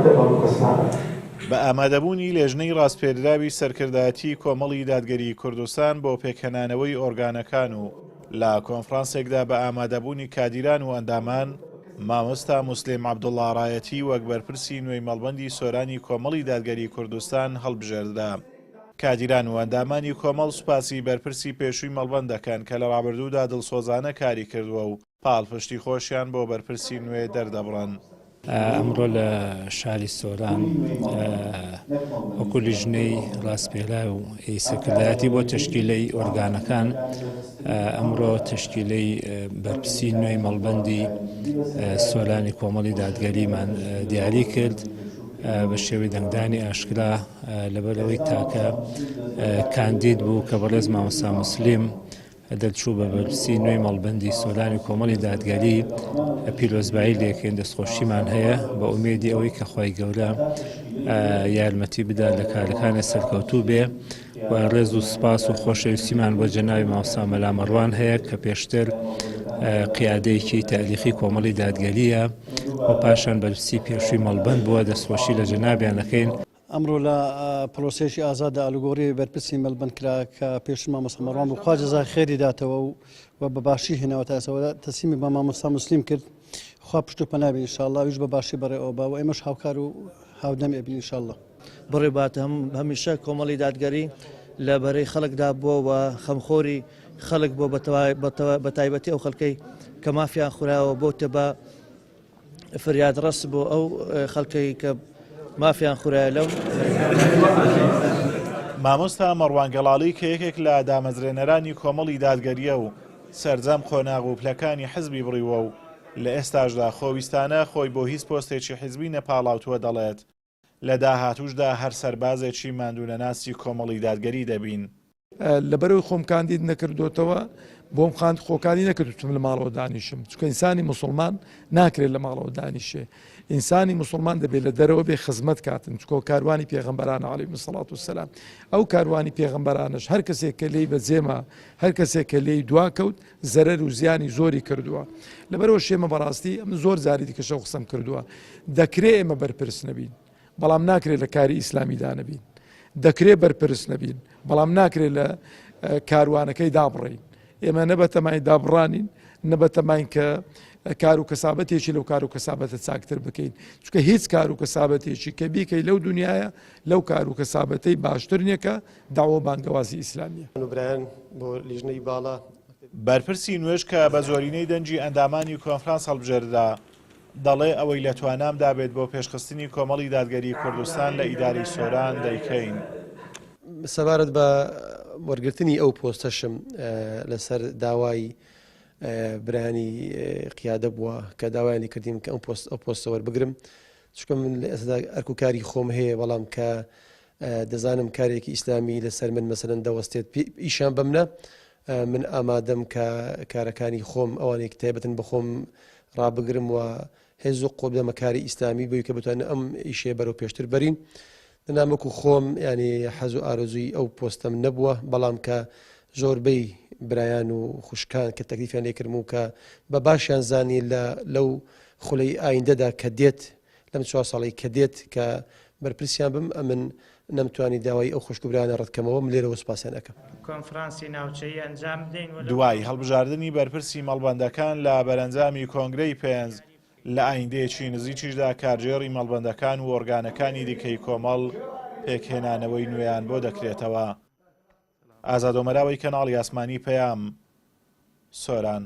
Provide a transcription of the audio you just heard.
دەبم ئەو کەسانە. بە ئامادەبوونی لێژنەی ڕاسپێردراوی سەرکردایەتیی کۆمەڵی دادگەریی کوردستان بۆ پێکهێنانەوەی ئۆرگانەکان و لە کۆنفرانسێکدا بە ئامادەبوونی کادیران و ئەندامان، مامۆستا موسلیم عەبدوڵڵا ڕایەتی وەک بەرپرسی نوێی مەڵبەندی سۆرانی کۆمەڵی دادگەریی کوردستان هەڵبژێردرا. کادیران و ئەندامانی کۆمەڵ سوپاسی بەرپرسی پێشووی مەڵبەند دەکەن کە لە ڕابردوودا دڵسۆزانە کاری کردووە و پاڵپشتی خۆشیان بۆ بەرپرسی نوێ دەردەبڕن. ئەمڕۆ لە شاری سۆران وەکو لیژنەی ڕاسپێراو ی سەرکردایەتی بۆ تەشکیلەی ئۆرگانەکان ئەمڕۆ تەشکیلەی بەرپرسی نوێی مەڵبەندی سۆرانی کۆمەڵی دادگەریمان دیاری کرد بە شێوەی دەنگدانی ئاشکرا لەبەرئەوەی تاکە کاندید بوو کە بەڕێز مامۆستا موسلیم دەرچوو بە بەرپرسی نوێی مەڵبەندی سۆرانی کۆمەڵی دادگەری پیرۆزبایی لێکەین دەستخۆشیمان هەیە بە ئومێدی ئەوەی کە خوای گەورە یارمەتی بدات لە کارەکانی سەرکەوتوو بێ و ڕێز و سپاس و خۆشەویستیمان بۆ جەناوی مامۆستا مەلا مەڕوان هەیە کە پێشتر قیادەیەکی تاریخی کۆمەڵی دادگەریە و پاشان بەرپرسی پێشووی مەڵبەند بووە دەستخۆشی لە جەنابیان دەکەین. ئەمڕۆ لە پرۆسەیەکی ئازاددا ئالوگۆڕی بەرپرسی مەڵبەند کرا کە پێشتر مامۆستا مەڕوان بوو، خوا جەزای خێری داتەوە و و بە باشی هێناوە تا ئێستا و تەسلیمی بە مامۆستا موسلیم کرد، خوا پشت و پەنا بێ ان شاء اللە ئەویش بە باشی بەڕێوە با و ئێمەش هاوکار و هاودەم ئەبین ان شاء اللە. بڕی بات هەمیشە کۆمەڵی دادگەری لە بەرەی خەڵکدا بووە و خەمخۆری خەڵک بووە بە تایبەتی ئەو خەڵکەی کە مافیان خوراوە بۆتە بە فریادڕەس بۆ ئەو خەڵکەی کە مافیان خورایە لەو. مامۆستا مەڕوان گەڵاڵی کە یەکێک لە دامەزرێنەرانی کۆمەڵی دادگەرییە و سەرجەم قۆناغ و پلەکانی حزبی بڕیوە و لە ئێستاشدا خۆویستانە خۆی بۆ هیچ پۆستێکی حزبی نەپاڵاوتووە دەڵێت، لە داهاتووشدا هەر سەربازێکی ماندوونەناسی کۆمەڵی دادگەری دەبین. لەبەرئەوەی خۆم کاندید نەکردۆتەوە بۆم خاند خۆکانی نەکرد بچم لە ماڵەوە دانیشم چونکە ئینسانی موسڵمان ناکرێت لە ماڵەوە دانیشێ ئینسانی موسڵمان دەبێت لە دەرەوە بێ خزمەت کاتن چکۆ کاروانی پێغەمبەرانە عەلەیهیم سەڵات و سەلام ئەو کاروانی پێغەمبەرانەش هەر کەسێک کە لێی بەجێما هەر کەسێک کە لێی دواکەوت زەرەر و زیانی زۆری کردووە لەبەرەوە شێمە بەڕاستی ئەم زۆر جاری دیکەشە قسەم کردووە دەکرێ ئێمە بەرپرس نەبین بەڵام ناکرێت لە کاری ئیسلامیدا نەبین دەکرێ بەرپرس نەبین بەڵام ناکرێت لە کاروانەکەی دابڕین ئێمە نە بەتەمای دابڕانین نە بەتەماین کە کار و کەسابەتێکی لەو کار و کەسابەتە چاکتر بکەین چونکە هیچ کار و کەسابەتێکی کە بیکەی لەو دنیاە لەو کار و کەسابەتەی باشتر نییە کە داوە بانگەوازی ئیسلامیە. برایان بۆ لیژنەی باڵا. بەرپرسی نوێژ کە بە زۆرینەی دەنگی ئەندامانی کۆنفرانس هەڵبژێردرا، دەڵێ ئەوەی لە توانامدا بێت بۆ پێشخستنی کۆمەڵی دادگەریی کوردستان لە ئیدارەی سۆران دەیکەین. سەبارەت بە وەرگرتنی ئەو پۆستەشم لەسەر داوای برایانی قیادە بووە کە داوایان لێکردیم کە ئەم پۆست ئەو پۆستە وەربگرم چونکە من لە ئێستادا ئەرک و کاری خۆم هەیە بەڵام کە دەزانم کارێکی ئیسلامی لەسەر من مەسەلەن دەوەستێت ئیشان بەمنە من ئامادەم کە کارەکانی خۆم ئەوانێک تایبەتن بەخۆم ڕابگرم و هێز و قوت بدەمە کاری ئیسلامی بۆی کە بتوانین ئەم ئیشەیە بەرەو پێشتر بەرین دەنا وەکو خۆم یانی حەز و ئارەزووی ئەو پۆستەم نەبووە بەڵام کە زۆربەی برایان و خوشکان کە تەکلیفیان لێکردم و کە بە باشیان زانی لە لەو خولەی ئایندەدا کە دێت لەم چوار ساڵەی کە دێت کە بەرپرسیان بم ئەمن نەمتوانی داوای ئەو خوشک و برایانە ڕەت کەمەوە من لێرەوە سوپاسیان ئەکەم. کۆنفرانسی ناوچەیی ئەنجام بدەین و لەو دوای هەڵبژاردنی بەرپرسی مەڵبەندەکان لە بەرەنجامی کۆنگرەی پێنج، لە ئایندەیەکی نزیکیشدا کارگێڕی مەڵبەندەکان و ئۆرگانەکانی دیکەی کۆمەڵ پێکهێنانەوەی نوێیان بۆ دەکرێتەوە. ئازاد ئۆمەراوی کەناڵی ئاسمانی پەیام، سۆران.